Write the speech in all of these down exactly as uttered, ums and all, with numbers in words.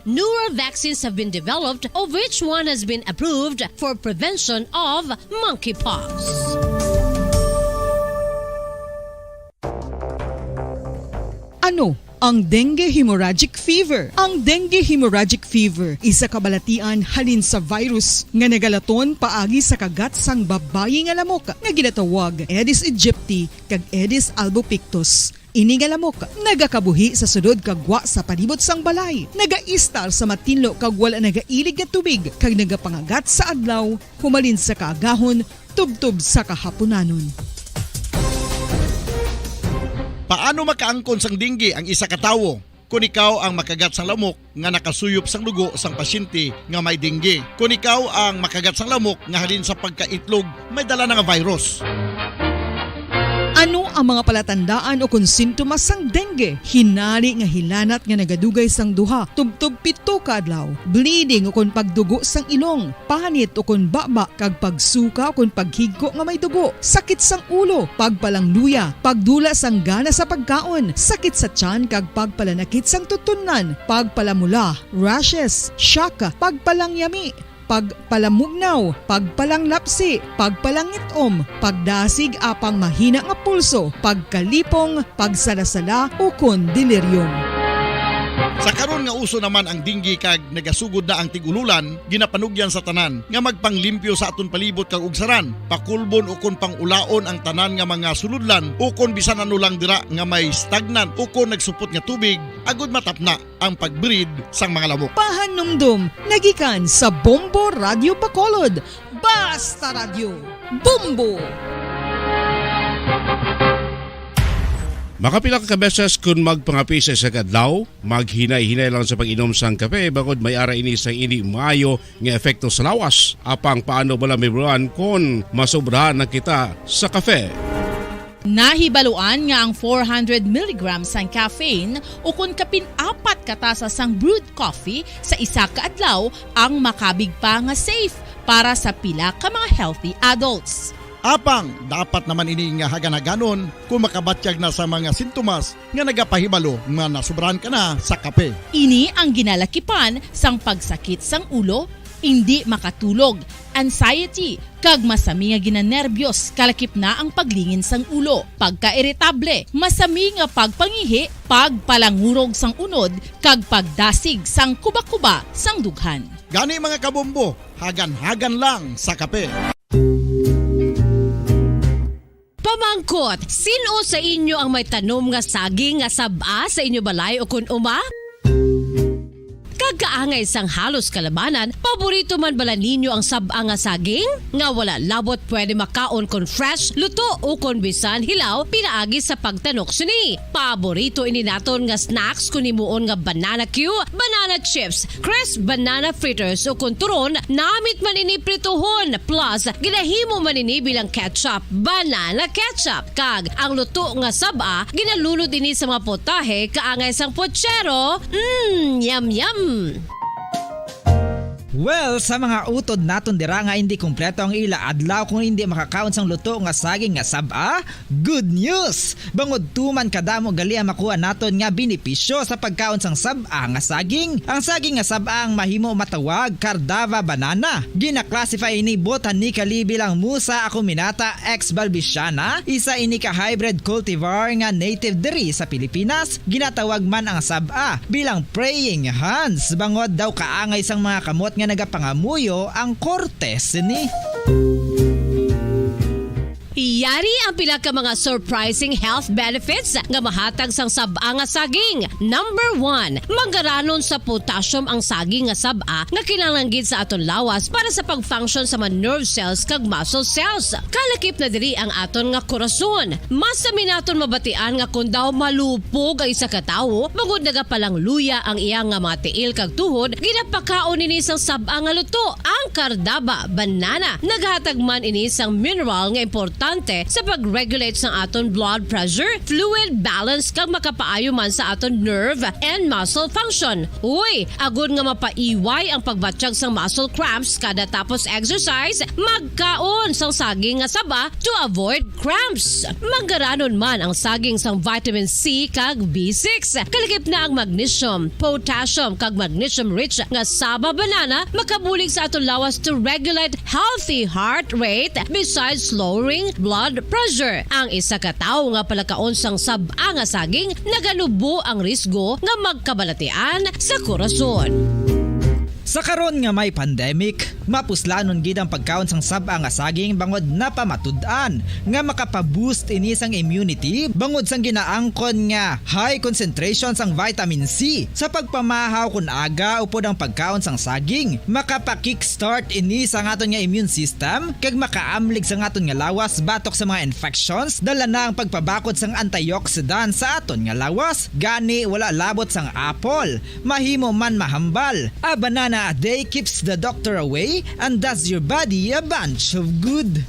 Newer vaccines have been developed, of which one has been approved for prevention of monkeypox. Ano ang dengue hemorrhagic fever? Ang dengue hemorrhagic fever isa ka balatian halin sa virus nga nagalaton paagi sa kagat sang babayi nga lamok nga ginatawag Aedes aegypti kag Aedes albopictus. Ini nga lamok nagakabuhi sa sulod kag gwa sa palibot sang balay, nagaistar sa matinlo kag wala nagailig nga tubig, kag nagapangagat sa adlaw humalin sa kaagahon tubtob sa kahapunanon. Paano makaangkon sang dengue ang isa ka tawo? Kon ikaw ang makagat sang lamok nga nakasuyop sang dugo sang pasyente nga may dengue, kon ikaw ang makagat sang lamok nga halin sa pagkaitlog may dala na nga virus. Ano ang mga palatandaan ukon sintomas sang dengue? Hinari nga hilanat nga nagadugay sang duha tubtob pito ka adlaw, bleeding ukon pagdugo sang ilong, panit ukon baba, kag pagsuka ukon paghigko nga may dugo, sakit sang ulo, pagpalangluya, pagdula sang gana sa pagkaon, sakit sa tiyan kag pagpalanakit sang tutunlan, pagpalamula, rashes, shock, pagpalangyami, pagpalamugnaw, pagpalanglapsi, pagpalangit-om, pagdasig apang mahina nga pulso, pagkalipong, pagsalasala, ukon delirium. Sa karon nga uso naman ang dengue kag nagasugod na ang tig-ululan, ginapanugyan sa tanan nga magpanglimpyo sa aton palibot kag ugsaran, pakulbon ukon pangulaon ang tanan nga mga sulodlan ukon bisan ano lang dira nga may stagnant ukon nagsupot nga tubig, agud matapna ang pag-breed sang mga lamok. Pahanumdom nga gikan sa Bombo Radyo Bacolod. Basta Radyo, Bombo! Makapila ka beses kon magpangape sa isa ka adlaw, maghinay-hinay lang sa pag-inom sang kape, bangod may ara ini sang indi maayo nga epekto sa lawas. Apang paano bala, Ma'am Ron, kon masobrahan na kita sa kape? Nahibaluan nga ang four hundred milligrams sang caffeine ukon kapin apat ka tasa sang brewed coffee sa isa ka adlaw ang makabig pa nga safe para sa pila ka mga healthy adults. Apang dapat naman ini nga hagan-haganon kon makabatyag na sa mga sintomas nga nagapahibalo nga nasobrahan ka na sa kape. Ini ang ginalakipan sang pagsakit sang ulo, indi makatulog, anxiety, kag masami nga ginanerbyos, kalakip na ang paglingin sang ulo, pagkairitable, masami nga pagpangihi, pagpalangurog sang unod, kag pagdasig sang kubakuba sang dughan. Gani, mga kabombo, hagan-hagan lang sa kape. Pamangkot, sin-o sa inyo ang may tanom nga saging nga sab-a sa inyo balay ukon uma? Kag kaangay sang halos kalabanan, paborito man bala ninyo ang sab-a nga saging? Nga wala labot pwede makaon kon fresh, luto, ukon bisan hilaw pinaagi sa pagtanok sini. Paborito ini naton nga snacks kon himuon nga banana cue, banana chips, crisp banana fritters, ukon turon namit man ini prituhon, plus ginahimo man ini bilang ketchup, banana ketchup. Kag ang luto nga sab-a, ginalunod ini sa mga potahe kaangay sang pochero. Mm, yum, yum! Well, sa mga utod naton dira nga indi kompleto ang ila adlaw kung indi makakaon sang luto nga saging nga sab-a, good news! Bangod tuman kadamo gali ang makuha naton nga benepisyo sa pagkaon sang sab-a nga saging. Ang saging nga sab-a ang mahimo matawag Cardava banana. Gina-classify ini botanically bilang Musa acuminata ex balbisiana, isa ini ka hybrid cultivar nga native diri sa Pilipinas. Ginatawag man ang sab-a bilang praying hands, bangod daw kaangay sang mga kamot nga nagapangamuyo ang korte sini. Yari ang pila ka mga surprising health benefits nga mahatag sang sab-a nga saging. Number one, mangaranon sa potassium ang saging nga sab-a nga kinahanglan gid sa aton lawas para sa pag-function sa mga nerve cells kag muscle cells. Kalakip na diri ang aton nga korason. Masami naton mabatian nga kon daw malupog ang isa ka tawo, bangod nagapalangluya ang iya nga mga tiil kag tuhod, ginapakaon ini sang sab-a nga luto, ang Cardava banana. Naghatag man ini sang mineral nga importante sa pag-regulate sang aton blood pressure, fluid balance, kag makapaayo man sa aton nerve and muscle function. Uy, agod nga mapaiway ang pagbatyag sang muscle cramps kada tapos exercise, magkaon sang saging nga saba to avoid cramps. Manggaranon man ang saging sang vitamin C kag B six. Kalakip na ang magnesium, potassium, kag magnesium-rich nga saba banana makabulig sa aton lawas to regulate healthy heart rate besides lowering blood pressure. Ang isa ka tawo nga palakaon sang sab-a nga saging naganubo ang risgo nga magkabalatian sa korason. Sa karon nga may pandemic, mapuslanon gid ang pagkaon sang sab-a nga saging bangod napamatud-an nga makapa-boost ini sang immunity bangod sang ginaangkon nga high concentration sang vitamin C. Sa pagpamahaw kon aga upod ang pagkaon sang saging, makapa-kickstart ini sa aton nga immune system kag makaamlig sa aton nga lawas batok sa mga infections, dala na ang pagpabakod sang antioxidant sa aton nga lawas. Gani, wala labot sang apple, mahimo man mahambal. A banana a day keeps the doctor away and does your body a bunch of good.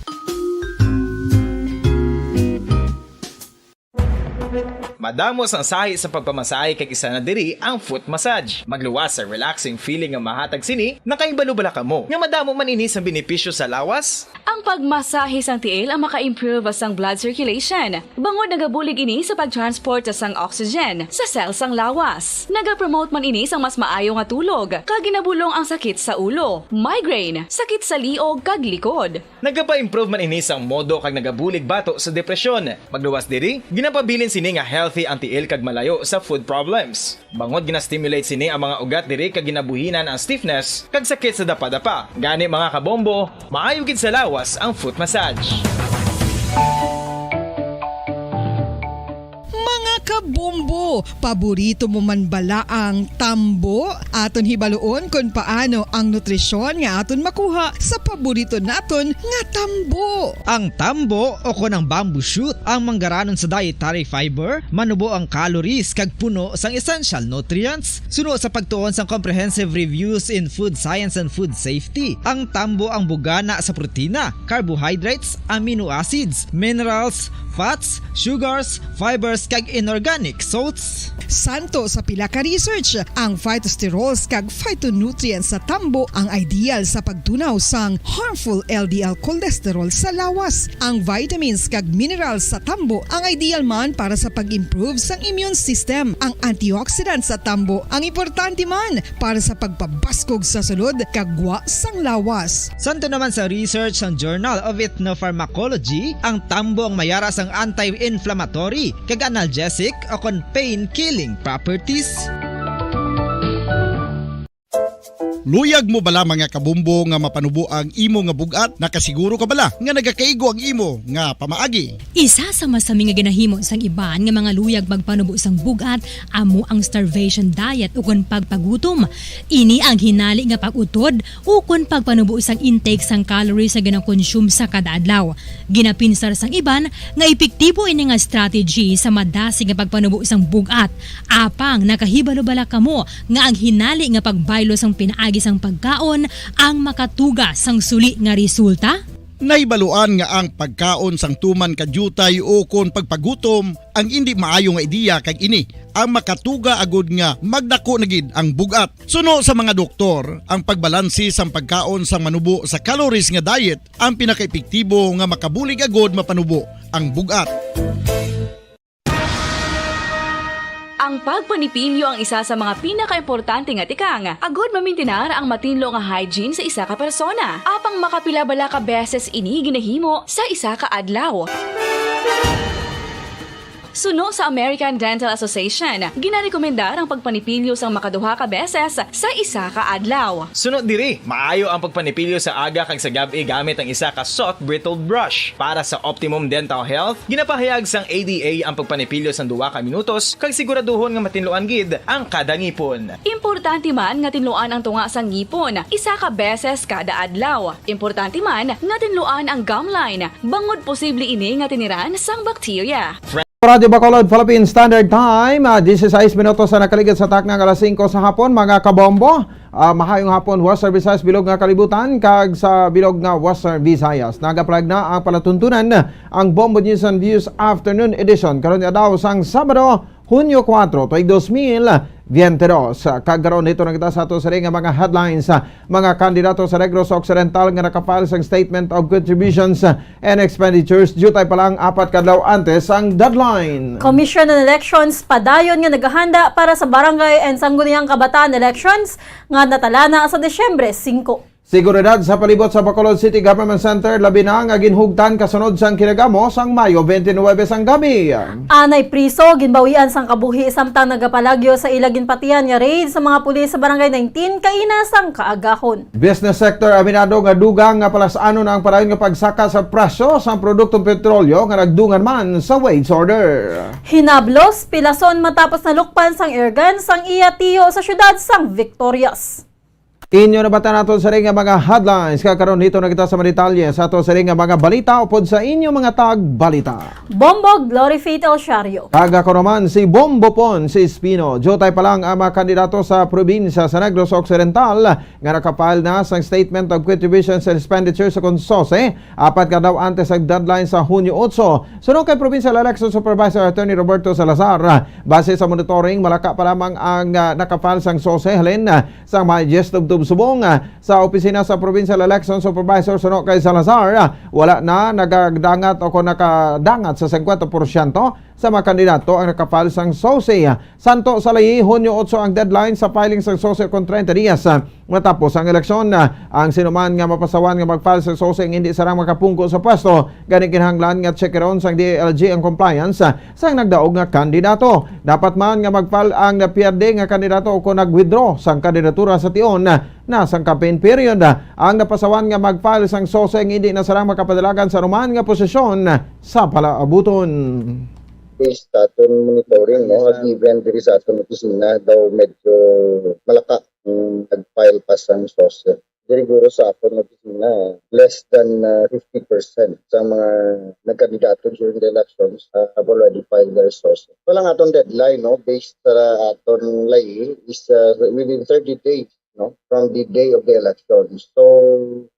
Madamo sang sahi sa pagpamasahe kag isa na diri ang foot massage. Magluwas sa relaxing feeling nga mahatag sini, nakahibalo bala kamo nga madamo man ini sang benepisyo sa lawas? Ang pagmasahe sang tiil ang maka-improve sang blood circulation, bangod nagabulig ini sa pag-transport sang oxygen sa cell sang lawas. Nagapromote man ini sang mas maayo nga tulog, kag ginabulong ang sakit sa ulo, migraine, sakit sa liog, kag likod. Nagapa-improve man ini sang modo kag nagabulig bato sa depresyon. Magluwas diri, ginapabilin sini nga healthy ang tiil kag malayo sa foot problems. Bangod gina-stimulate sini ang mga ugat diri kag ginabuhinan ang stiffness kag sakit sa dapadapa. Gani, mga kabombo, maayo gid sa lawas ang foot massage. Mga kabombo, paborito mo man bala ang tambo? Aton hibaluon kon paano ang nutrisyon nga aton makuha sa paborito naton nga tambo. Ang tambo o kon ang bamboo shoot ang manggaranon sa dietary fiber, manubo ang calories kag puno sang essential nutrients. Suno sa pagtuon sang Comprehensive Reviews in Food Science and Food Safety, ang tambo ang bugana sa protina, carbohydrates, amino acids, minerals, fats, sugars, fibers, kag inorganic salts. Santo sa pila ka research, ang phytosterols kag phytonutrients sa tambo ang ideal sa pagtunaw sang harmful L D L cholesterol sa lawas. Ang vitamins kag minerals sa tambo ang ideal man para sa pag-improve sang immune system. Ang antioxidants sa tambo ang importante man para sa pagpabaskog sa sulod kag gwa sang lawas. Santo naman sa research sang Journal of Ethnopharmacology, ang tambo ang mayara sang anti-inflammatory kag analgesic o kon pain-killing properties. Luyag mo bala, mga kabombo, nga mapanubo ang imo nga bug-at? Nakasiguro ka bala nga nagakaigo ang imo nga pamaagi? Isa sa masami nga ginahimo sang iban nga mga luyag magpanubo sang bug-at amo ang starvation diet ukon pagpagutom. Ini ang hinali nga pag-utod ukon pagpanubo sang intake sang calories nga gina-consume sa kada adlaw. Ginapinsar sang iban nga epektibo ini nga strategy sa madasig nga pagpanubo sang bug-at. Apang nakahibalo bala kamo nga ang hinali nga pagbaylo sang pinaagi sang pagkaon ang makatuga sang suli nga resulta? Nahibaluan nga ang pagkaon sang tuman ka diutay ukon pagpagutom ang indi maayo nga ideya, kag ini ang makatuga agud nga magdako na gid ang bug-at. Suno sa mga doktor, ang pagbalanse sang pagkaon sang manubo sa calories nga diet ang pinakaepektibo nga makabulig agud mapanubo ang bug-at. Ang pagpanipilyo ang isa sa mga pinakaimportante nga tikang agud mamintinar ang matinlo nga hygiene sa isa ka persona. Apang makapila bala ka beses ini ginahimo sa isa ka adlaw? Suno sa American Dental Association, ginarekomendar ang pagpanipilyo sang makaduha ka beses sa isa ka adlaw. Suno diri, maayo ang pagpanipilyo sa aga kag sa gab-i gamit ang isa ka soft bristled brush. Para sa optimum dental health, ginapahayag sang A D A ang pagpanipilyo sang duha ka minutos kag siguraduhon nga matinluan gid ang kada ngipon. Importante man nga tinluan ang tunga sang ngipon isa ka beses kada adlaw. Importante man nga tinluan ang gum line, bangod posible ini nga tiniran sang bakterya. Radyo Bacolod, Philippine Standard Time, ah, dieciséis minutos sa nakaligid sa takna nga alas singko sa hapon, mga kabombo. Ah, mahayong hapon, Western Visayas, bilog nga kalibutan, kag sa bilog nga Western Visayas. Nagapalag na ang palatuntunan, ang Bombo News and Views Afternoon Edition. Karon nga daw sang Sabado, Hunyo kuwatro, tuig dos mil biyente dos. Kag karon, dito na kita sa ato sini nga mga headlines. Mga kandidato sa Negros Occidental nga nakafile sang Statement of Contributions and Expenditures, diutay pa lang apat ka adlaw antes ang deadline. Commission on Elections padayon nga naghahanda para sa Barangay and Sangguniang Kabataan Elections nga natalana sa Disyembre singko. Seguridad sa palibot sa Bacolod City Government Center, labi na nga ginhugtan kasunod sang kinag-amo sang Mayo twenty-nine sang gabi. Anay priso, ginbawian sang kabuhi samtang nagapalagyo sa ila ginpatihan nga raid sa mga pulis sa Barangay nineteen kaina sang kaagahon. Business sector aminado nga dugang nga palas-anon ang padayon nga pagsaka sa presyo sang produktong petrolyo nga nagdungan man sa wage order. Hinablos, pilason matapos nalukpan sang airgun sang iya tiyo sa siyudad sang Victorias. Inyo nabatan naton sa ring nga mga headlines. Kag karon, dito na kita sa mga detalye sa ato sa ring nga mga balita upod sa inyo mga tagbalita. Bombo, Glory Faith El Shario. Kag ako naman si Bombo Pon, si Espino. Diutay pa lang ang mga kandidato sa probinsya sa Negros Occidental nga nakapile na sang Statement of Contributions and Expenditures sa Consose, apat ka adlaw antes ang deadline sa Hunyo otso. Suno kay Provincial Election Supervisor Attorney Roberto Salazar, base sa monitoring, malaka pa lamang ang, ah, nakapile sang sose halin, ah, sa Majes Tubtub Subong, ah, sa opisina sa Provincial Election Supervisor suno kay Salazar, ah, wala na nagadangat o kon nakadangat sa singkwenta porsyento sa mga kandidato ang nakapile sang sose. Santo sa layi, Hunyo otso ang deadline sa filing sang sose kon treinta dias, ah, matapos ang eleksyon. Ah, ang sinuman nga mapasawan nga mag-file sang sose nga hindi sarang makapungko sa pwesto, gani kinahanglan nga tsekeron sang D I L G ang compliance, ah, sang nagdaog nga kandidato. Dapat man nga mag-file ang napierde nga kandidato o kon nag-withdraw sang kandidatura sa tion, ah, na sang campaign period. Ang napasawan nga mag-file sang sose nga hindi na sarang makapadalagan sa anuman nga posisyon sa palaabuton. Based sa aton monitoring, no, ang event diri sa aton opisina daw medyo malaka ang nag-file pa sang sose. Diri guro sa aton opisina, less than, uh, fifty percent sa mga nagkandidato during the elections, uh, have already filed their sose. Wala nga aton deadline, no, based sa aton layi is, uh, within thirty days, no, from the day of the election. So,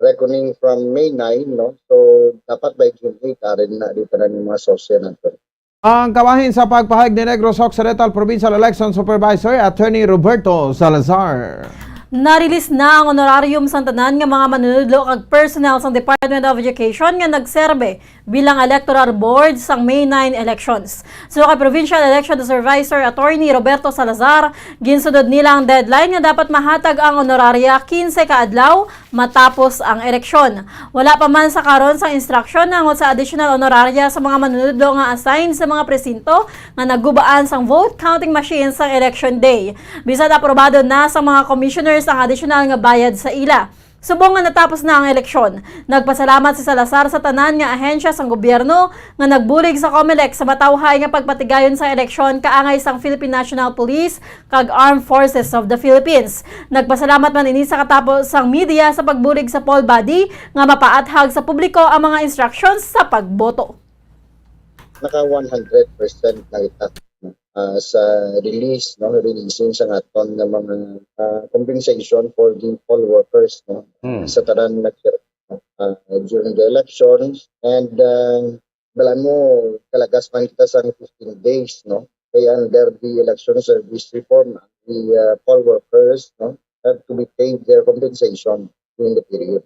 reckoning from May nine, no, so dapat by June eight, ari na di tanan yung mga sose nato. Ang kabahin sa pagpahayag ni Negros Occidental Provincial Election Supervisor Attorney Roberto Salazar. Na-release na ang honorarium sang tanan nga mga manunudlo kag personnel sang Department of Education nga nagserbe bilang electoral board sang May nine elections. Suno kay Provincial Election Supervisor Attorney Roberto Salazar, ginsunod nila ang deadline nga dapat mahatag ang honoraria quince ka adlaw matapos ang eleksyon. Wala pa man sa karon sang instruction nangod sa additional honoraria sa mga manunudlo nga assigned sa mga presinto nga naggubaan sang vote counting machine sang election day. Bisan aprobado na sa mga commissioners ang additional nga bayad sa ila. Subong nga natapos na ang eleksyon, nagpasalamat si Salazar sa tanan nga ahensya sang gobyerno nga nagbulig sa Comelec sa matawhay nga pagpatigayon sa eleksyon kaangay sang Philippine National Police kag Armed Forces of the Philippines. Nagpasalamat man ini sa katapos sang media sa pagbulig sa poll body nga mapaathag sa publiko ang mga instructions sa pagboto. Naka one hundred percent na kita, ah, sa release, no, releasing sa aton nga mga, ah, compensation for the poll workers, no, Hmm. sa tanan nag, ah, during the elections. And, ah, balaan mo, kalagas man kita sa fifteen days, no? Kay under the election service reform, the, ah, poll workers, no, have to be paid their compensation during the period.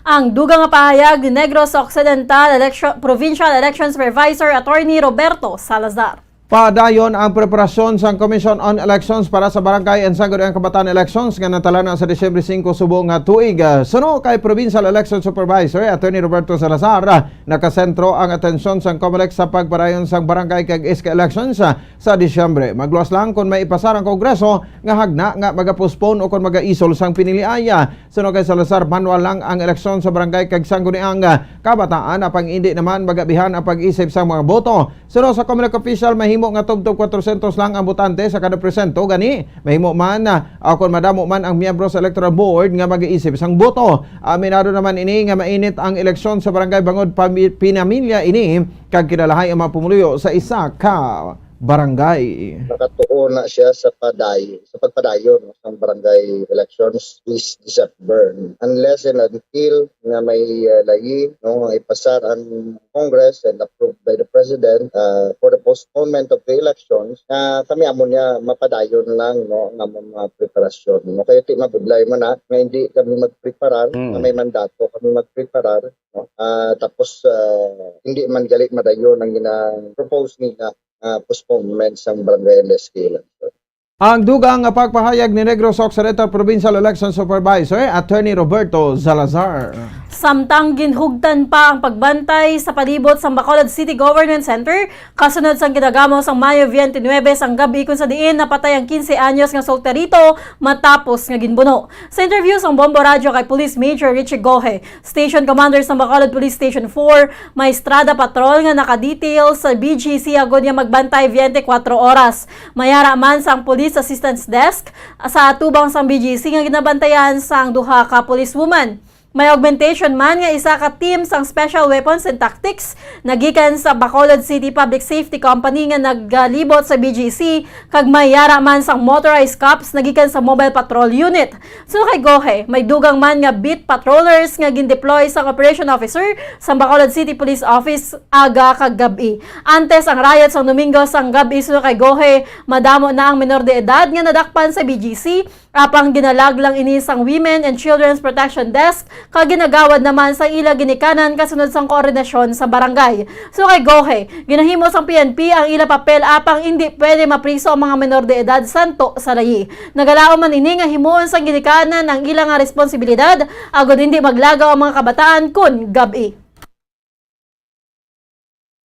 Ang dugang nga pahayag ni Negros Occidental Election, Provincial Election Supervisor Attorney Roberto Salazar. Padayon ang preparasyon sang Commission on Elections para sa Barangay and Sangguniang Kabataan Elections nga natalana sa Disyembre singko subong nga tuig. Ah, suno kay Provincial Election Supervisor Attorney Roberto Salazar, ah, nakasentro ang atensyon sang Comelec sa pagpadayon sang barangay kag S K elections, ah, sa Disyembre. Magluwas lang kon may ipasar ang Kongreso nga hagna nga maga-postpone o kon maga-isol sang piniliay. Suno kay Salazar, manual lang ang eleksyon sa barangay kag sangguniang, ah, kabataan, apang indi naman magabihan ang pag-isip sang mga boto. Suno sa Comelec official, mahimo nga tubtob kwatrosyentos lang ang botante sa kada presinto, gani mahimo man, ah, o kon madamo man ang miyembro sa electoral board nga mag-iisip sang boto. Aminado naman ini nga mainit ang eleksyon sa barangay bangod pami-, pinamilya ini kag kilalahay ang mga pumuluyo sa isa ka barangay. Nakatuon na siya sa paday-, sa pagpadayon, no, sang barangay elections this December. Unless and until nga may, uh, layi, no, nga ipasar ang Congress and approved by the President, uh, for the postponement of the elections, nga kami amo niya mapadayon lang, no, ang among mga preparasyon, no? Kaya ti mabudlay man na nga hindi kami magpreparar, Mm. nga may mandato kami magpreparar, no? Ah, tapos, ah, hindi man gali madayon ang gina-propose nila, ah, postponement sang barangay L S K election. Ang dugang nga pagpahayag ni Negros Occidental Provincial Election Supervisor, Attorney Roberto Salazar. Samtang ginhugtan pa ang pagbantay sa palibot sang Bacolod City Government Center, kasunod sang ginagamo sang Mayo twenty-nine sang gab-i, kung sa diin napatay ang quince anyos nga solterito matapos nga ginbuno. Sa interview sang Bombo Radyo kay Police Major Richie Gohe, Station Commander sang Bacolod Police Station four, may Estrada Patrol nga naka-detail sa B G C agod nga magbantay twenty-four oras. May ara man sang Police Assistance Desk sa atubang sang B G C nga ginabantayan sang duha ka policewoman. May augmentation man nga isa ka team sang Special Weapons and Tactics nagikan sa Bacolod City Public Safety Company nga nagalibot sa B G C, kag may ara man sang motorized cops nagikan sa Mobile Patrol Unit. Suno kay Gohe, may dugang man nga beat patrollers nga gindeploy sang operation officer sang Bacolod City Police Office aga kag gab-i. Antes ang riot sang Domingo sang gab-i, suno kay Gohe, madamo na ang menor de edad nga nadakpan sa B G C, apang ginalag lang ini sang Women and Children's Protection Desk kag ginagawad naman sa ila ginikanan kasunod sang koordinasyon sa barangay. Suno kay Gohe, ginahimo sang P N P ang ila papel apang indi pwede mapriso ang mga menor de edad santo sa layi. Nagalaom man ini nga himuon sang ginikanan ang ila nga responsibilidad agod hindi maglagaw ang mga kabataan kun gab-i.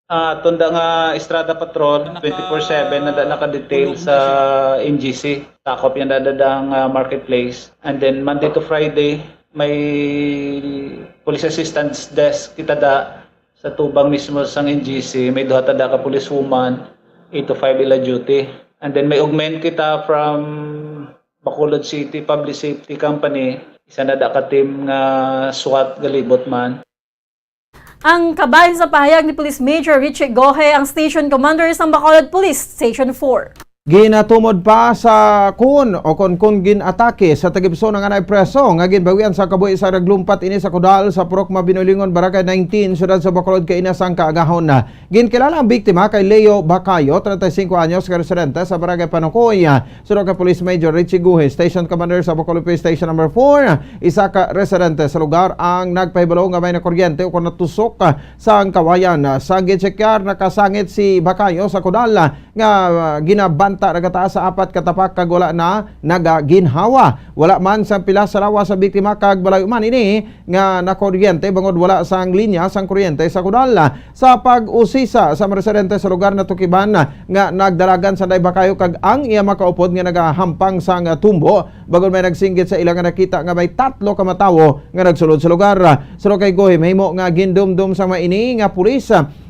Ah, tunda nga Estrada Patrol, twenty-four seven na da naka-detail sa N G C. Takop yan da, da, da ang, ah, marketplace. And then Monday to Friday, may police assistance desk kita da sa tubang mismo sang N G C. May duha ta da ka policewoman, eight to five ila duty. And then may augment kita from Bacolod City Public Safety Company. Isa na da ka team nga SWAT galibot man. Ang kabahin sa pahayag ni Police Major Richie Gohe, ang Station Commander sang Bacolod Police Station four. Ginatumod pa sa kun o kon, kun gin-atake sa tagipusoon nga naay preso nga ginbawian sa kabuhi sa naglumpat ini sa Kudal sa Purok Mabinulingon, Barangay nineteen, siyudad sa Bacolod, kaina sang kaagahon. Ginkilala ang biktima kay Leo Bacayo, treinta y cinco anyos, nga residente sa Barangay Panukoy. Suno kay Police Major Richie Guhe, Station Commander sa Bacolod Police Station Number four, isa ka residente sa lugar ang nagpahibalo nga may nakuryente o kon natusok, ah, sang kawayan. Sa ginchekyar, nakasangit si Bacayo sa Kudal, ah, nga, ah, ginabanta nagataas sa apat ka tapak kag wala na nagaginhawa. Wala man sang pilas sa lawas sa biktima kag malayo man ini nga nakuryente bangod wala sang linya sang kuryente sa Kudal. Sa pag-usisa sa mga residente sa lugar, natukiban nga nagdalagan sanday Bacayo kag ang iya makaupod nga nagahampang sang tumbo, bangod may nagsinggit sa ila nga nakita nga may tatlo ka matawo nga nagsulod sa lugar. Suno kay Guhe, mahimo nga gindumdom sang mga ini nga pulis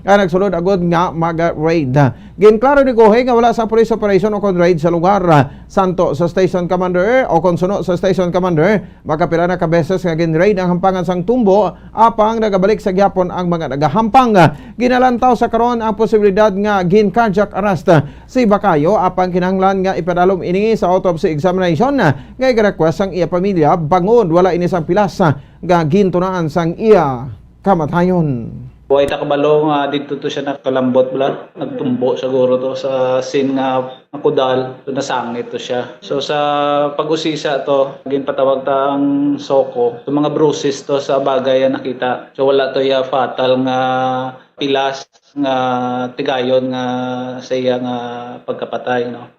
ang nagsulod agod nga mag-raid. Ginklaro ni Guhe nga wala sang police operation o kon raid sa lugar. Santo sa station commander o kon suno sa station commander, makapila na ka beses nga gin-raid ang hampangan sang tumbo, apang nagabalik sa gihapon ang mga nagahampang. Ginalantaw sa karon ang posibilidad nga gin-cardiac arrest si Bacayo, apang kinahanglan nga ipadalom ini sa autopsy examination nga iga-request sang iya pamilya, bangod wala ini sang pilas nga gintunaan sang iya kamatayon. Way ta kabalo nga didto to siya nakalambot, bala. Nagtumbo siguro to sa scene nga nakudal, so nasangit to siya. So, sa pag-usisa to, ginpatawag ta ang SOCO. So, mga bruises to sa bagay ang nakita. So, wala to ya fatal nga pilas nga tigayon nga sa iya nga pagkapatay, no?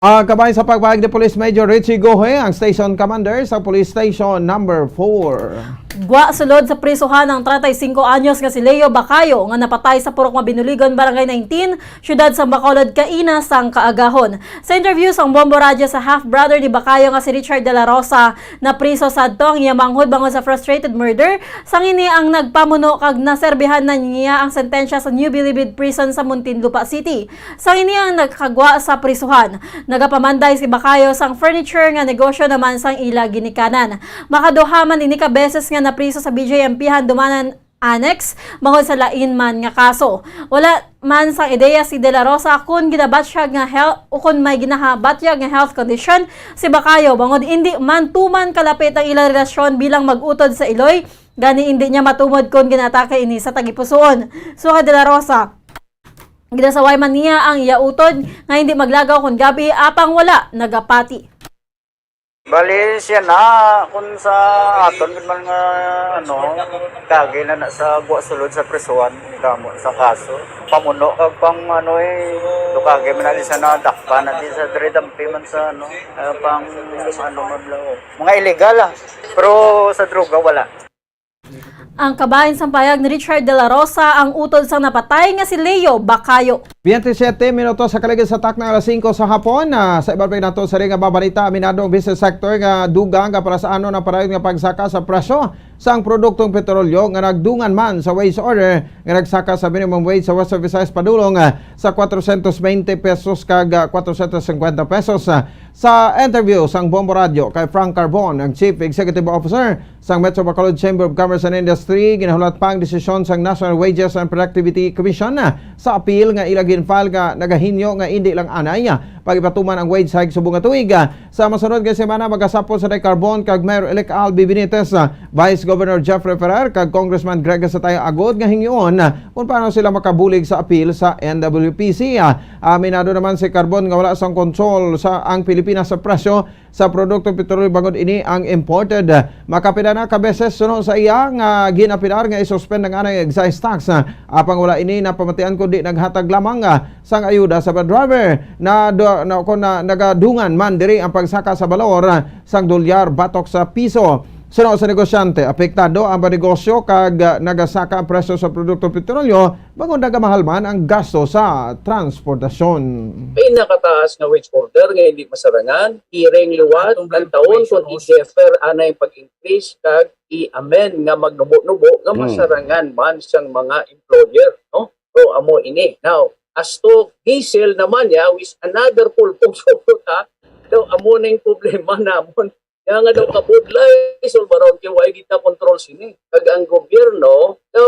Ah, kabahin sa pagpahayag ni Police Major Richie Gohe, ang station commander sa Police Station Number four. Gwa sulod sa prisuhan ang treinta y cinco anyos nga si Leo Bacayo nga napatay sa Purok Mabinuligon, Barangay nineteen, siyudad sang Bacolod, kaina sang kaagahon. Sa interview sang Bombo Radyo sa half-brother ni Bacayo nga si Richard de la Rosa, napriso sadto ang iya manghod bangod sa frustrated murder, sang ini ang nagpamuno kag naserbihan na niya ang sentensya sa New Bilibid Prison sa Muntinlupa City. Sang ini ang nakagwa sa prisuhan. Nagapamanday si Bacayo sang furniture nga negosyo naman sang ila ginikanan. Makaduha man ini ka beses nga napriso sa B J M P Handumanan Annex bangod sa lain man nga kaso. Wala man sang ideya si De La Rosa kon ginabatyag nga health o kon may ginahabatyag nga health condition si Bacayo, bangod indi man tuman kalapit ang ilang relasyon bilang mag-utod sa iloy, gani indi niya matumod kon ginaatake ini sa tagipusoon. Suno kay De La Rosa, ginasaway man niya ang iya utod nga hindi maglagaw kon gabi, apang wala nagapati. Bali, siya na, kung sa aton gid man nga, ano, kagi na na sa gwa sulod sa prisuhan, damo sa kaso. Pamuno kag pang, ano, eh, dukagi man na di sa nadakpan, na di sa diri dampi man sa, ano, eh, pang, ano, man lang, oh. Mga illegal, ah. Pero sa droga, wala. Ang kabahin sang pahayag ni Richard de la Rosa ang utod sang napatay nga si Leo Bacayo. Biyente siyete minutos sa kaligid sa takna alas singko sa hapon. Ah, sa iban pa nato sa ring nga babalita, aminado ang business sector nga dugang nga para sa ano na parayon nga pagsaka sa presyo sang produktong petrolyo nga nagdungan man sa wage order nga nagsaka sa minimum wage sa Western Visayas padulong, ah, sa kwatrocientos veinte pesos kag, ah, kwatrocientos cincuenta pesos, ah. Sa interview sang Bombo Radyo kay Frank Carbon, ang Chief Executive Officer sang Metro Bacolod Chamber of Commerce and Industry, ginahulat pa ang desisyon sang National Wages and Productivity Commission sa appeal nga ila gin-file nga nagahinyo nga indi lang anay pag-ipatuman ang wage hike subong nga tuig. Sa masunod nga semana, magasapol si Carbon kag Mayor-elect Albi Benitez, Vice Governor Jeffrey Ferrer kag Congressman Greg Satay Agod nga hingyoon kung paano sila makabulig sa appeal sa N W P C. Aminado naman si Carbon nga wala sang kontrol sa ang Pilipinas sa presyo sa produktong petrolyo bangod ini ang imported. Makapila na ka beses suno sa iya nga ginapilar nga isuspend ang anay excise tax, apang wala ini napamatian kundi naghatag lamang, ah, sang ayuda sa mga driver na, do, na, kung na, nagadungan man diri ang pagsaka sa balor, ah, sang dolyar batok sa piso. Suno sa negosyante, apektado ang mga negosyo kag, ah, nagasaka ang presyo sa produktong petrolyo bangod nagamahal man ang gasto sa transportasyon. Pinakataas nga wage order nga hindi masarangan, hearing liwat ang taon kung i-defer anay pag-increase kag i-amend nga magnubo-nubo nga Mm. masarangan man sang mga employer, no? So, amo ini. Now, as to diesel naman, ya, which another pulpong sugot, ha? So, amo ning problema namon. Kaya nga daw kabudlay, Sol Baron, kay why kita control sini. Kag ang gobyerno, daw,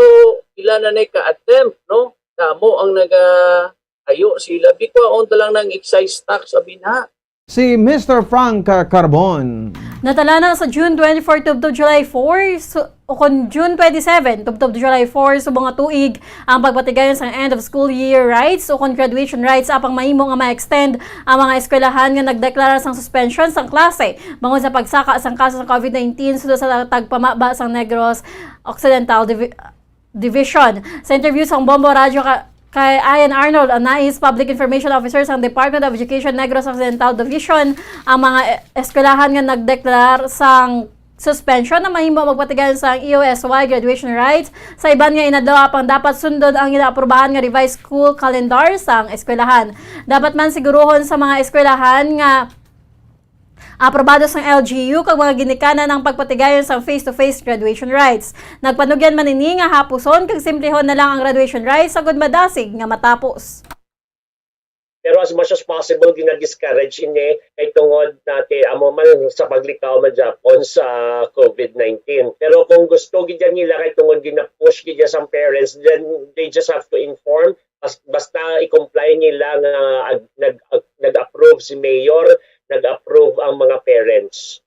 ila na nay ka-attempt, no? Damo ang naga-, ayo sila. Bikwaon ta lang ng excise tax, abi na. Si Mister Frank, ah, Carbon. Natala na sa June twenty-four tubtob July four, su-, o kon June twenty-seven tubtob July four, subong nga tuig, ang pagpatigayon sang end of school year rites o kon graduation rites, apang mahimo nga ma-extend ang mga eskwelahan nga nagdeklara sang suspension sang klase bangod sa pagsaka sang kaso sa COVID nineteen suno sa tagpamaba sang Negros Occidental Divi-, Division. Sa interview sang Bombo Radyo ka-, kay Ian Arnold, ang nais Public Information Officer sang Department of Education Negros Occidental Division, ang mga e-, eskwelahan nga nagdeklar sang suspension na mahimo magpatigayon sang E O S Y graduation rites sa iban nga inadlaw, apang dapat sundon ang ginaaprubahan nga revised school calendar sang eskwelahan. Dapat man siguruhon sa mga eskwelahan nga aprobado sang L G U kag mga ginikanan ang pagpatigayon sang face-to-face graduation rites. Nagpanugyan man ini nga hapuson kag simplehon na lang ang graduation rites agud madasig nga matapos. Pero as much as possible, gina-discourage ini kay tungod na ti-, amo man sa paglikaw man gyapon sa COVID nineteen. Pero kung gusto gid yan nila, kay tungod gina-push gid yan sa parents, then they just have to inform. Bas-, basta i-comply nila nga ag-, nag-, ag-, nag-approve si mayor, nag-approve ang mga parents.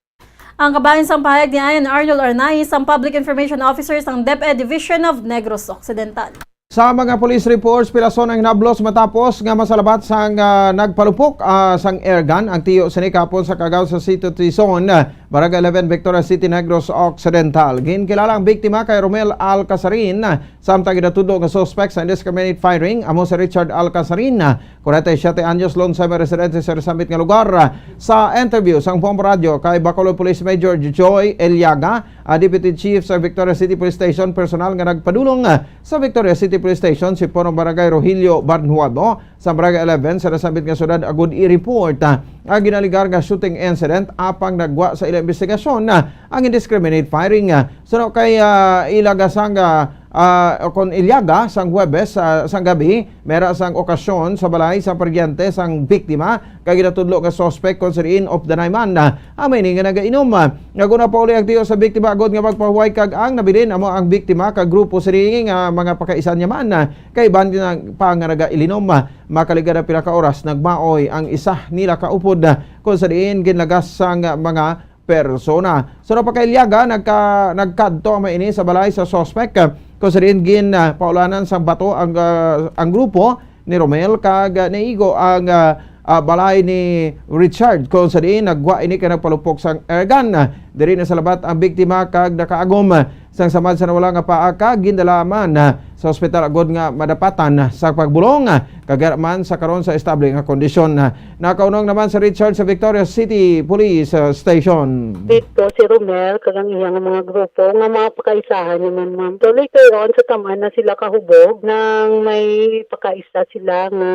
Ang kabahin sang pahayag ni Ian Arnold Arnaiz, sang Public Information Officer sang DepEd Division of Negros Occidental. Sa mga police reports, pila son ang hinablos matapos nga masalabat sang, ah, nagpalupok, ah, sang airgun ang tiyo sini kahapon sa Cagao sa City, Tizon, ah, Barangay eleven, Victoria City, Negros Occidental. Ginkilala ang biktima kay Romel Alcasarin, samtang ginatudlo nga suspek sa indiscriminate firing amo si Richard Alcasarin, kwarenta y siyete anyos, lungsay may residente sa sambit nga lugar. Sa interview sang Bombo Radyo kay Bacolod Police Major Joy Eliaga, ang Deputy Chief sa Victoria City Police Station, personal nga nagpadulong sa Victoria City Police Station, si Punong Barangay Rogelio Barnuevo, sa Barangay eleven sa nasambit nga syudad agud i-report, ah, ang ginalegar nga shooting incident, apang nagwa sa ila investigasyon, ah, ang indiscriminate firing. Ah, suno kay, ah, Ilaga sang, ah, ah, kon Iliaga sang Huwebes, ah, sang gabi, mera sang okasyon sa balay sang paryente sang biktima, kay ginatudlo nga suspect kon sirin of the nine man, ah, amo ini nga nagainom. Ah, naguna pa uli ang tiyo sa biktima agud nga magpahuway, kag ang nabilin amo ang biktima kag grupo siring nga mga pakaisan niya man, ah, kay iban gina-, pa nga nagailinom. Ah, makaliga na pila ka oras, nagmaoy ang isa nila ka upod, ah, kung sa diin ginlagas sang mga persona. Sa pa kay Liaga, nagka-, nagkadto ang mga ini sa balay sa suspect, ah, kung sa diin gin, ah, paulanan sang bato ang, ah, ang grupo ni Romel, kag, ah, naigo ang, ah, ah, balay ni Richard, kung sa diin nagwa ini kay nagpalupok sang airgun. Ah, diri na sa labat ang biktima kag nakaagom. Sang samad sa nawala nga paa, kag gindala man, ah, sa ospital agud nga madapatan, ah, sa pagbulong, ah, kag ara man sa karon sa estable nga kondisyon. Ah, nakaunong naman si Richard sa Victoria City Police, ah, Station. Dito si Romel kag ang iyang mga grupo nga mga pakaisahan naman, ma'am. So, later on, sa taman na sila kahubog, nang may pakaisa sila nga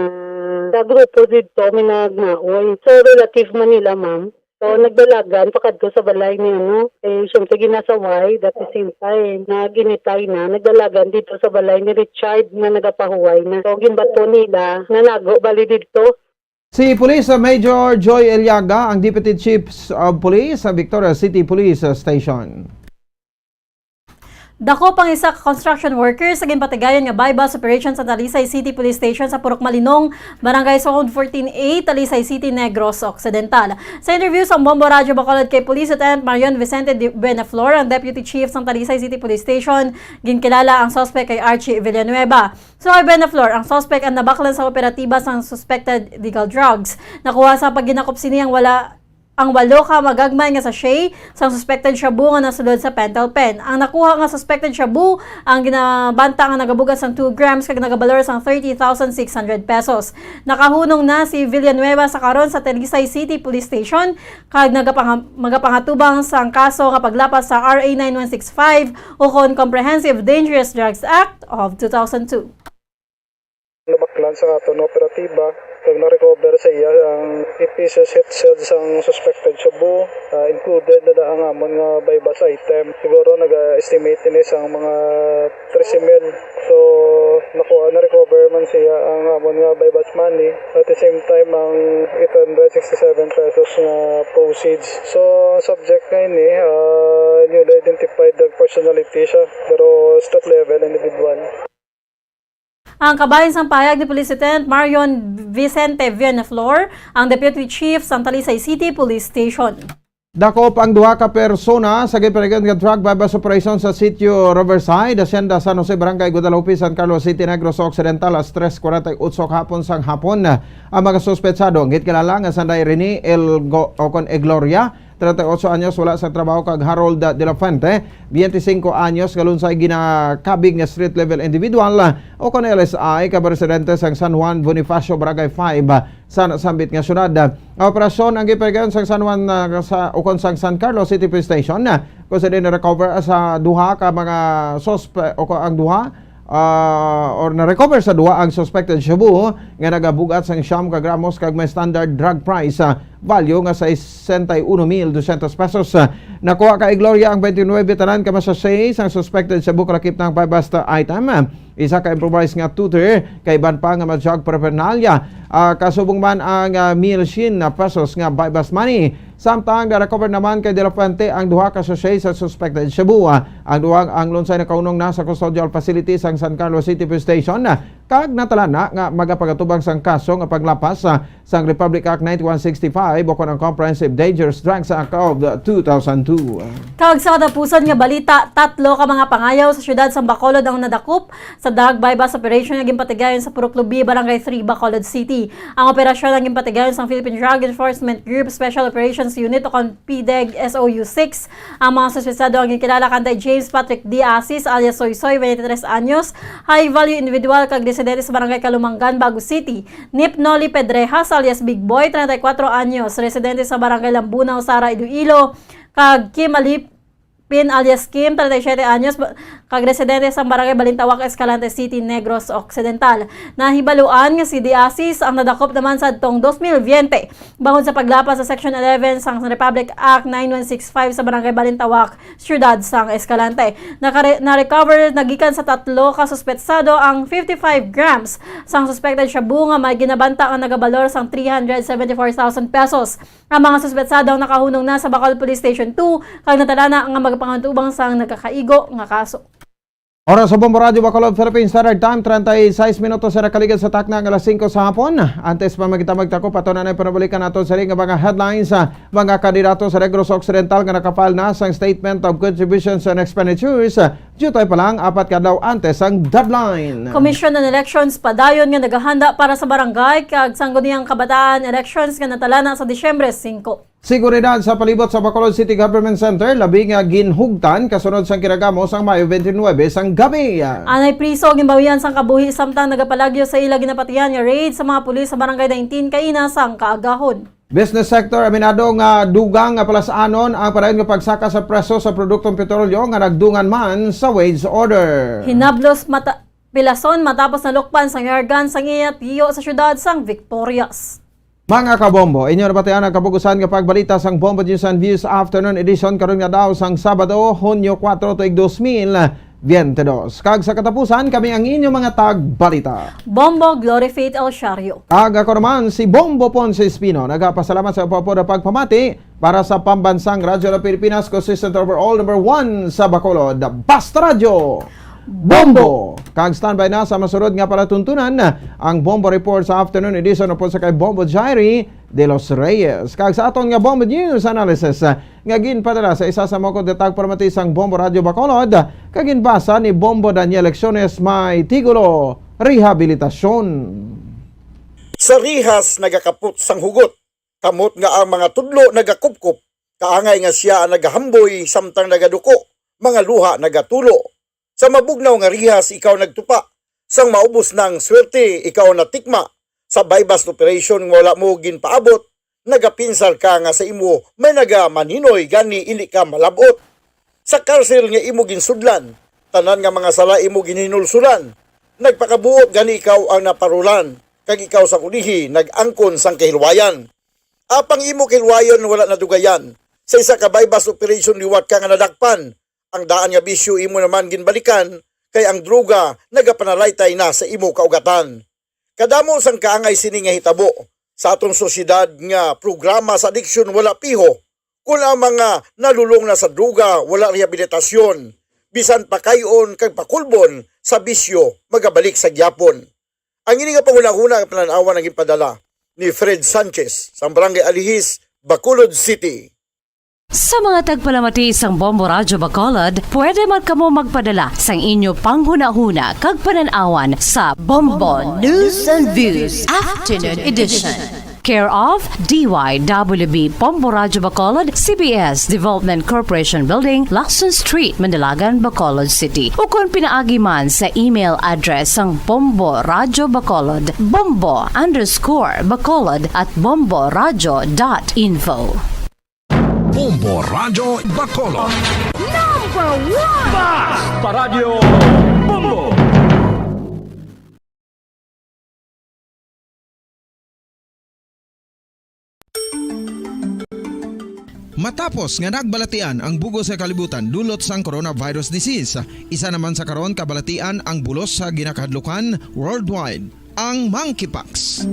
sa grupo dito, may nagmaoy. So, relative man nila, ma'am. So, nagdalagan pakadto sa balay ni, ano, eh, siyempre, ginasaway, at the same time, naginitay na, nagdalagan dito sa balay ni Richard nga nagapahuway na. So, ginbato nila, nanago bali dito. Si Police Major Joy Eliaga, ang Deputy Chief of Police sa Victoria City Police Station. Dakop ang isa ka construction worker sa ginpatigayon nga buy-bust operation sa Talisay City Police Station sa Purok Malinong, Barangay Zone fourteen A, Talisay City, Negros Occidental. Sa interview sa Bombo Radyo Bacolod kay Police Lieutenant Marion Vicente de Buenaflor, ang Deputy Chief sa Talisay City Police Station, ginkilala ang suspect kay Archie Villanueva. So, kay Buenaflor, ang suspect ang nabaklan sa operatiba sang suspected legal drugs. Nakuha sa pagginakop sini ang wala ang walo ka magagmay nga sachet sang suspected shabu nga nasulod sa pentel pen. Ang nakuha nga suspected shabu ang ginabanta nga nagabugat sang two grams kag nagabalor sang thirty thousand six hundred pesos. Nakahunong na si Villanueva sa karon sa Talisay City Police Station kag nagapanga-, magapangatubang sang kaso nga paglapas sa R A nine one six five ukon Comprehensive Dangerous Drugs Act of two thousand two. Nabaklan sa aton nga operatiba, kag na-recover sa iya ang eight pieces heat shells sang suspected shabu, ah, included na, na ang amon nga buy-bust item. Siguro naga-estimate ini sang mga trese mil. So, nakuha, na-recover man siya ang amon nga buy-bust money. At the same time, ang eight hundred sixty-seven pesos nga proceeds. So, ang subject nga ini, ah, newly identified drug personality siya, pero street level individual. Ang kabahin sang pahayag ni Police Lieutenant Marion Vicente Villanueva, ang Deputy Chief sang Talisay City Police Station. Dakop ang duha ka persona sa ginpatigayon nga drug buy-bust operation sa Sitio Riverside, Hacienda San Jose, Barangay Guadalupe, San Carlos City, Negros Occidental, alas tres cuarenta y ocho kahapon sang hapon. Ang mga suspetsado ang ginkilala nga sanday Rene Elgo-, o kon Egloria, treinta y ocho anyos, wala sa trabaho, kag Harold de la Fuente, veinticinco anyos, nga lunsay ginakabig nga street level individual, ah, o kon L S I, kag residente sang San Juan Bonifacio, Barangay five, ah, sa nasambit nga syudad. Ang operasyon ang gipatigayon sang San Juan, ah, sa, o kon sang San Carlos City Police Station, ah, kung sa diin na-recover sa duha ka mga sospe-, o kon ang duha, ah, or na-recover sa duha ang suspected shabu nga nagabugat sang siyam ka gramos kag may standard drug price, ah, value nga sesenta y uno mil dosyentos pesos. Ah, nakuha kay Gloria ang twenty-nine tanan ka mga sachet sang suspected shabu, kalakip na ang buy-bust item, ah, isa ka improvised nga tutor, kay iban pa nga mga drug paraphernalia. Ah, kasubong man ang, ah, mil syen na pesos nga buy-bust money. Samtang na-recover naman kay De La Fuente ang duha ka sachet sa suspected shabu. Ang duha ang lunsay nakahunong na sa custodial facility sang San Carlos City Police Station, kag natalaan na nga magapagatubang sang kaso nga paglapas, ah, sang Republic Act ninety-one sixty-five o kon ang Comprehensive Dangerous Drugs Act of two thousand two. Kag sa katapusan nga balita, tatlo ka mga pangayaw sa siyudad sang Bacolod ang nadakop sa Drug buy-bust operation nga ginpatigayon sa Purok Lubi, Barangay three, Bacolod City. Ang operasyon ang ginpatigayon sang Philippine Drug Enforcement Group Special Operations Unit o kon PDEG S O U six. Ang mga suspetsado ang ginkilala kantay James Patrick D. Asis alias Soysoy, twenty-three anyos, high value individual kag residente sa Barangay Kalumangan, Bago City, Nip Noli Pedrejas alias Big Boy, treinta y cuatro anyos, residente sa Barangay Lambunao, Sara, Iloilo, kag Kim Alip Pin alias Kim, treinta y siete anyos, ba-, kag residente sa Barangay Balintawak, Escalante City, Negros Occidental. Nahibaluan nga si Diasis ang nadakop naman sa adtong dos mil veinte bangod sa paglapas sa Section eleven sang Republic Act nine one six five sa Barangay Balintawak, Siyudad sang Escalante. Nakare-, na-recover na gikan sa tatlo ka suspetsado ang fifty-five grams sang suspected shabu nga may ginabanta nga nagabalor sang three hundred seventy-four thousand pesos. Ang mga suspetsado ang nakahunong na sa Bacolod Police Station two kag natalana nga magapangantubang sang nagkakaigo nga kaso. Oras sa Bombo Radyo Bacolod, Philippine Standard Time, treinta y seis minutos sa nakaligad sa takna nga alas singko sa hapon. Antes pa magkita magtakop, ato na nay panabalikan nato sa nga mga headlines. Ah, mga kandidato sa Negros Occidental nga nakapal na sang Statement of Contributions and Expenditures. Jutay pa lang, apat ka adlaw antes ang deadline. Commission on Elections padayon nga naghahanda para sa barangay kag Sangguniang Kabataan elections nga natalana sa Disyembre singko. Seguridad sa palibot sa Bacolod City Government Center labi nga ginhugtan kasunod sang kinagamo sang Mayo twenty-nine sang gabi. Anay priso ginbawian sang kabuhi samtang nagapalagyo sa ila ginapatihan nga raid sa mga pulis sa Barangay nineteen kaina sang kaagahon. Business sector aminado nga dugang nga palas-anon ang padayon nga pagsaka sa presyo sa produktong petrolyo nga nagdungan man sa wage order. Hinablos mata-, pilason matapos nalukpan sang airgun sang iya tiyo sa siyudad sang Victorias. Mga kabombo, inyo nabatian ang kabugusan nga pagbalita sang Bombo News and Views Afternoon Edition karon nga daw sang Sabado, Hunyo kuwatro, tuig dos mil. Veinte dos. Kag sa katapusan, kami ang inyo mga tagbalita. Bombo Glory Faith El Shario. Kag ako naman si Bombo Ponce Espino. Nagapasalamat sa upod-upod nga pagpamati para sa Pambansang Radyo ng Pilipinas, consistent overall, number one sa Bacolod. Basta Radyo! Bombo! Kag standby na sa masunod nga palatuntunan, ang Bombo Report sa Afternoon Edition upod sa kay Bombo Jairi de los Reyes. Kag sa aton nga Bombo News Analysis, nga ginpadala sa isa sa mukod nga tagpalamati sang Bombo Radyo Bacolod, kag ginbasa ni Bombo Daniel Lecciones, may titulo, Rehabilitasyon. Sa rihas nagakapot sang hugot, kamot nga ang mga tudlo nagakupkop, kaangay nga sia ang nagahamboy samtang nagaduko, mga luha nagatulo. Sa mabugnaw nga rihas ikaw nagtupa, sang maubos na ang swerte ikaw natikma. Sa buy-bust operation nga wala mo ginpaabot, nagapinsar ka nga sa imo may nagamaninoy gani indi ka malab-ot. Sa karsil nga imo ginsudlan, tanan nga mga sala imo ginhinulsulan. Nagpakabuot gani ikaw ang naparulan, kag ikaw sa kulihi nag-angkon sang kahilwayan. Apang imo kahilwayon wala nadugayan. Sa isa ka buy-bust operation liwat ka nga nadakpan. Ang daan nga bisyo imo naman ginbalikan, kay ang droga nagapanalaytay na sa imo kaugatan. Kadamo sang kaangay sini nga hitabo sa aton sosyedad nga programa sa adiksyon wala piho. Kon ang mga nalulong na sa droga wala rehabilitasyon, bisan pakay-on kag pakulbon sa bisyo, magabalik sa gyapon. Ang ini nga panghunahuna nga panan-awan ang ginpadala ni Fred Sanchez sa Barangay Alihis, Bacolod City. Sa mga tagpalamati sang Bombo Radyo Bacolod, pwede man kamo magpadala sang inyo panghunahuna kag panan-awan sa Bombo News and Views Afternoon Edition. Care of D Y W B Bombo Radyo Bacolod, C B S Development Corporation Building, Lacson Street, Manalagan, Bacolod City. Ukon pinaagi man sa email address sang Bombo Radyo Bacolod, bombo underscore bacolod at bombo radyo dot info. Bombo Radyo Bacolod. Number one! Basta Radyo Bombo! Matapos nga nagbalatian ang bug-os nga kalibutan dulot sang coronavirus disease, isa naman sa karon kabalatian ang bulos sa ginakahadlukan worldwide, ang monkeypox.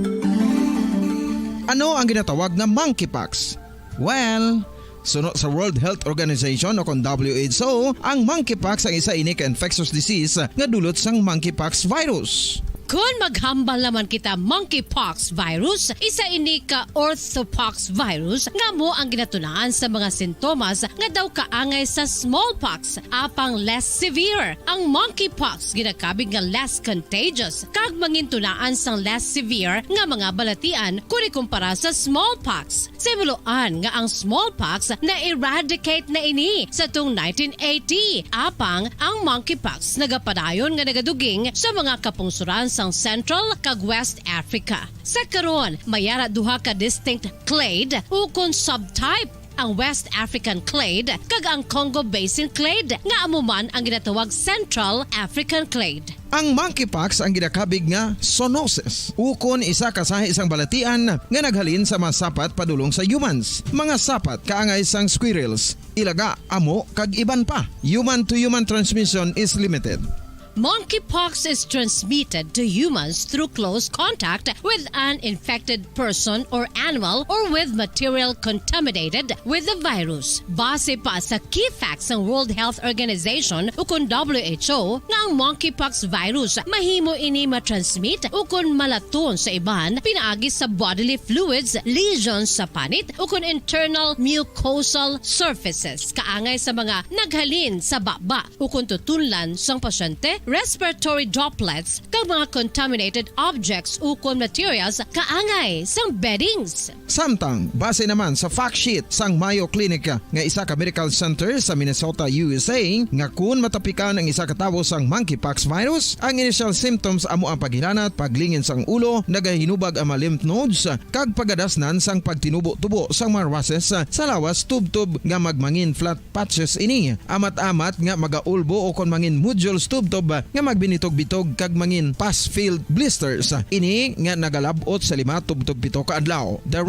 Ano ang ginatawag nga monkeypox? Well, suno sa World Health Organization o kon W H O, ang monkeypox ang isa ini ka infectious disease nga dulot sang monkeypox virus. Kon maghambal naman kita monkeypox virus, isa ini ka orthopox virus nga amo ang ginatunaan sa mga sintomas nga daw kaangay sa smallpox, apang less severe. Ang monkeypox ginakabig nga less contagious kag mangintunaan sang less severe nga mga balatian kon ikumpara sa smallpox. Sa himuloan nga ang smallpox na-eradicate na ini sa tung nineteen eighty, apang ang monkeypox nagapadayon nga nagaduging sa mga kapungsuran sang Central kag West Africa. Sa karon, may ara duha ka distinct clade ukon subtype, ang West African clade kag ang Congo Basin clade, nga amo man ang ginatawag Central African clade. Ang monkeypox ang ginakabig nga zoonosis, ukon isa ka sahi sang balatian nga naghalin sa mga sapat padulong sa humans, mga sapat kaangay sang squirrels, ilaga, amo, kag iban pa. Human-to-human transmission is limited. Monkeypox is transmitted to humans through close contact with an infected person or animal or with material contaminated with the virus. Base pa sa key facts sang World Health Organization ukon W H O, nga ang monkeypox virus mahimo ini matransmit ukon malaton sa iban pinaagi sa bodily fluids, lesions sa panit, ukon internal mucosal surfaces kaangay sa mga naghalin sa baba ukon tutunlan sang pasyente, respiratory droplets, kag mga contaminated objects ukon materials kaangay sang beddings. Samtang, base naman sa fact sheet sang Mayo Clinic nga isa ka medical center sa Minnesota, U S A, nga kun matapikan ang isa ka tawo sang monkeypox virus, ang initial symptoms amo ang paghilanat, paglingin sang ulo, nagahinubag ang mga lymph nodes, kag pagadasnan sang pagtinubo-tubo sang mga rushes sa lawas tubtob nga magmangin flat patches ini, amat-amat nga magaulbo ukon mangin nodules tubtob nga magbinitog-bitog kag mangin pus-filled blisters ini nga nagalab-ot sa lima tubtob pito ka adlaw. The